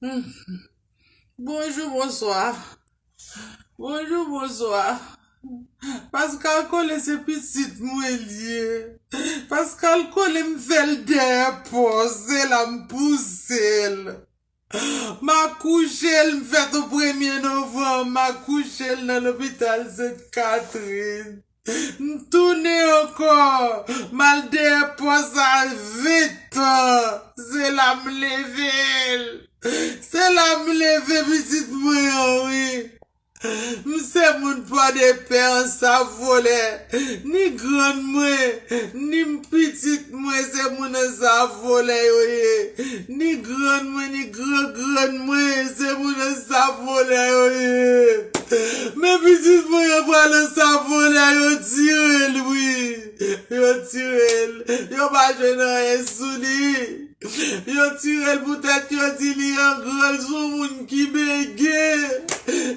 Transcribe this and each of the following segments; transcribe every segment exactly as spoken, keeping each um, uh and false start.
Hmm. Bonjou, bonswa. Bonjou, bonswa. Pascal Collet se pitit mwen li ye. Pascal Collet m fè l dèyè pòs, se la m pouse l. M akouche l, m fèt yon premye novanm, m akouche l nan lopital Sent Katrin. M tounen ankò, m al dèyè pòs a ven tan, se la m leve l. Se la m leve pitit mwen an, wi. M se moun Pòdepè an, Savolè. Ni grann mwen, ni m pitit mwen, se moun an Savolè yo ye. Ni grann mwen, ni gran grann mwen, se moun an Savolè yo ye. Men pitit mwen yo pral nan Savolè, yo tire l, wi. Yo tire l. Yo pa jwenn anyen sou li. Yo tire l poutèt yo di li angran, l se yon moun ki bege.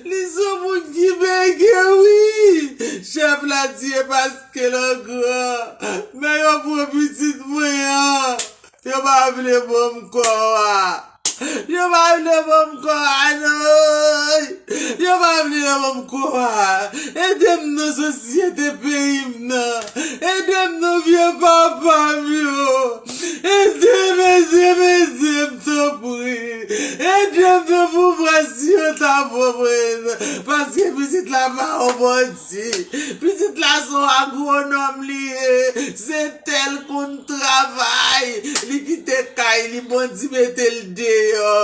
Li se yon moun ki bege, wi. Chèf la di e paske l angran. Men yo pran pitit mwen an. Yo pa vle ban m kò a. Yo pa vle ban m kò a, non. Yo pa vle ban m kò a. Ede m non, sosyete peyi m nan. Ede m non, vye papa m yo. Ede m, ede m, ede m, tanpri. Ede m non pou m wè si yo ta pran mwen. Paske pitit la pa yon bandi. Pitit la se yon agwonòm li ye. Se tè l konn travay. Li kite kay li, bandi mete l deyò.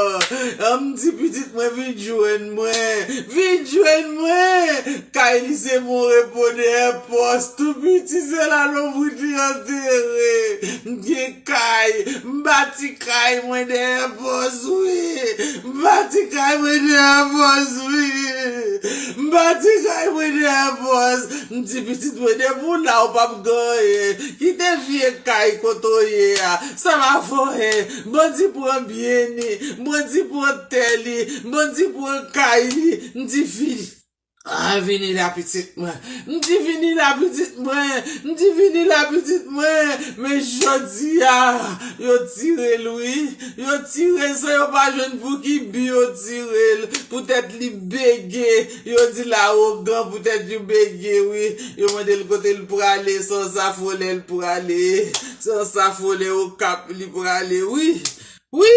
An m di pitit mwen vin jwenn mwen. Vin jwenn mwen. Kay li se bon repo dèyè pòs. Tou piti se la lonbrit li antere. M gen kay. M bati kay mwen dèyè pòs, wi. M bati kay mwen dèyè pòs, wi. M bati kay mwen dèyè pòs. M di pitit mwen, depi w la, ou p ap gen anyen. Kite vye kay kote w ye a. Sa pa fè anyen. Bandi pran byen li. Bandi pran tè li. Bandi pran kay li. M di, vini. Ah, vini la, pitit mwen. M di, vini la, pitit mwen. M di, vini la, pitit mwen. Men jodi a, yo tire l, wi. Yo tire l san yo pa jwenn pou ki bi yo tire l. Poutèt li bege. Yo di l awogan, poutèt li bege, wi. Yo mande l kote l prale, se yon Safolè l prale. Se yon Safolè Okap li prale, wi. Wi.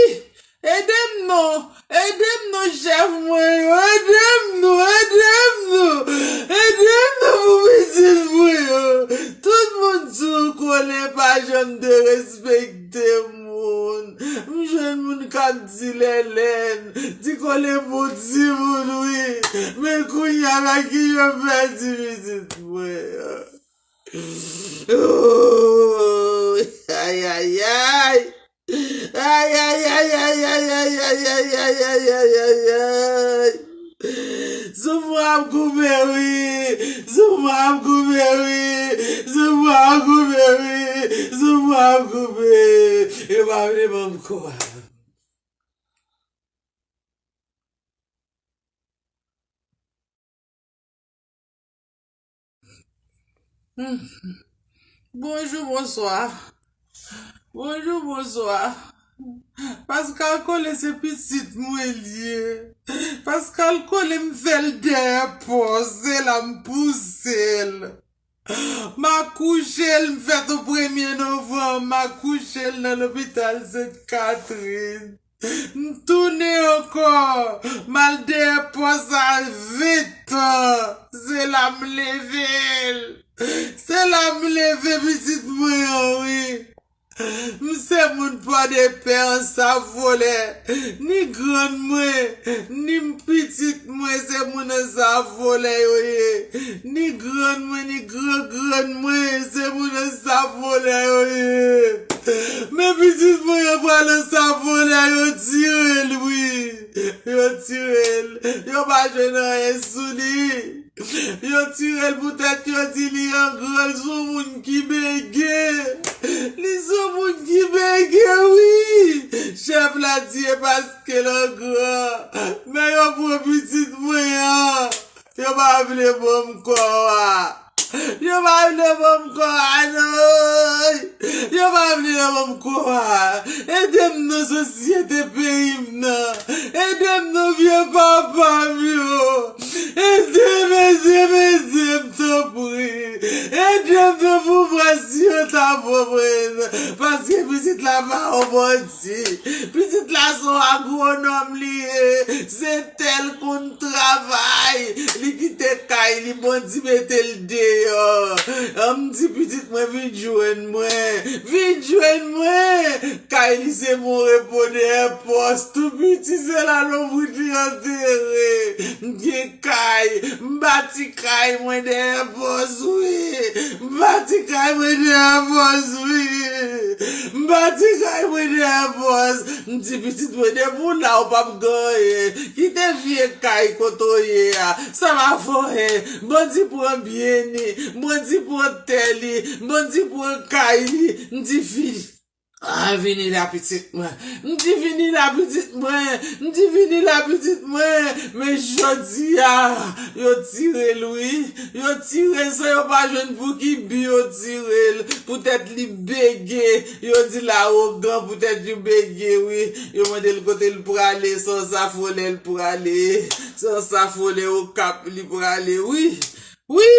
Ede m non. Ede m non, chèf mwen yo. Ede m non. Ede m non. Ede m non pou pitit mwen yo. Tout moun sou konnen pa janm derespekte moun. M jwenn moun k ap di lèlèn. Di Kole bon timoun, wi. Men kounye a, pa ki jan m pèdi pitit mwen an. Ooh, ay, ay, ay. Ay, ay, ay, ay. Soufwa ap koupe, wi. Soufwa ap koupe, wi. Soufwa ap koupe, wi. Soufwa ap koupe. Yo pa vle ban m kò a. Hmm. Bonjou, bonswa. Bonjou, bonswa. Pascal Collet se pitit mwen li ye. Pascal Collet m fè l dèyè pòs, se la m pouse l. M akouche l, m fèt yon premye novanm, m akouche l nan lopital Sent Katrin. M tounen ankò, m al dèyè pòs a ven tan, se la m leve l. Se la m leve pitit mwen an, wi. M se moun Pòdepè an, Safolè. Ni grann mwen, ni m pitit mwen, se moun an Safolè yo ye. Ni grann mwen, ni gran grann mwen, se moun an Safolè yo ye. Men pitit mwen yo pral nan Safolè, yo tire l, wi. Yo tire l. Yo pa jwenn anyen sou li. Yo tire l poutèt yo di li angran, l se yon moun ki bege. Li se yon moun ki bege, wi. Chèf la di e paske l angran. Men yo pran pitit mwen an. Yo pa vle ban m kò a. Yo pa vle ban m kò a, non. Yo pa vle ban m kò a. Ede m non, sosyete peyi m nan. Ede m non, vye papa m yo. Ede m, ede m, ede m, tanpri. Ede m non pou m wè si yo ta pran mwen. Paske pitit la pa yon bandi. Pitit la se yon agwonòm li ye. Se tè l konn travay. Li kite kay li, bandi mete l deyò. An m di pitit mwen vin jwenn mwen. Vin jwenn mwen. Kay li se pou repo dèyè pòs. Tou piti se la lonbrit li antere. M gen kay. M bati kay mwen dèyè pòs, wi. M bati kay mwen dèyè pòs, wi. M bati kay mwen dèyè pòs. M di pitit mwen, depi w la, ou p ap gen anyen. Kite vye kay kote w ye a. Sa va fè w, bandi pran byen li. Bandi pran tè li. Bandi pran kay li. M di fi. Ah, vini la pitit mwen. M di vini la pitit mwen. M di vini la pitit mwen. Men jodi a, yo tire l wi. Yo tire l san yo pa jwenn pou ki bi yo tire l. Poutèt li bege. Yo di l awogan poutèt li bege wi. Yo mande l kote l prale. Se yon Safo lè l prale. Se yon Safo lè Okap li prale wi. Wi.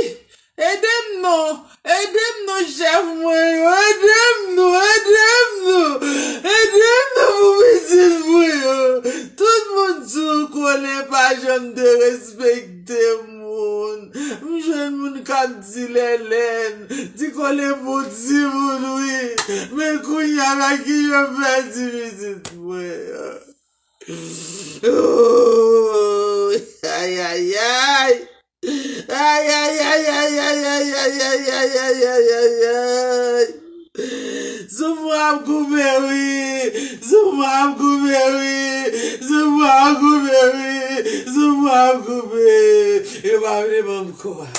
Ede m non. Ede m non, chèf mwen yo. Ede m non. Ede m non. Ede m non pou pitit mwen yo. Tout moun di w Kole pa janm derespekte moun. M jwenn moun k ap di Lèlèn. Di Kole bon timoun wi. Men kounye a la ki jan m pèdi pitit mwen. Oh, ay, ay, ay. Ay, ay, ay, ay, ay, ay, ay, ay, ay, ay, ay, ay, ay, ay, ay. Souf mwen ap koupe wi. Souf mwen ap koupe wi. Souf mwen ap koupe wi. Souf mwen ap koupe. Yo pa vle ban m kò a.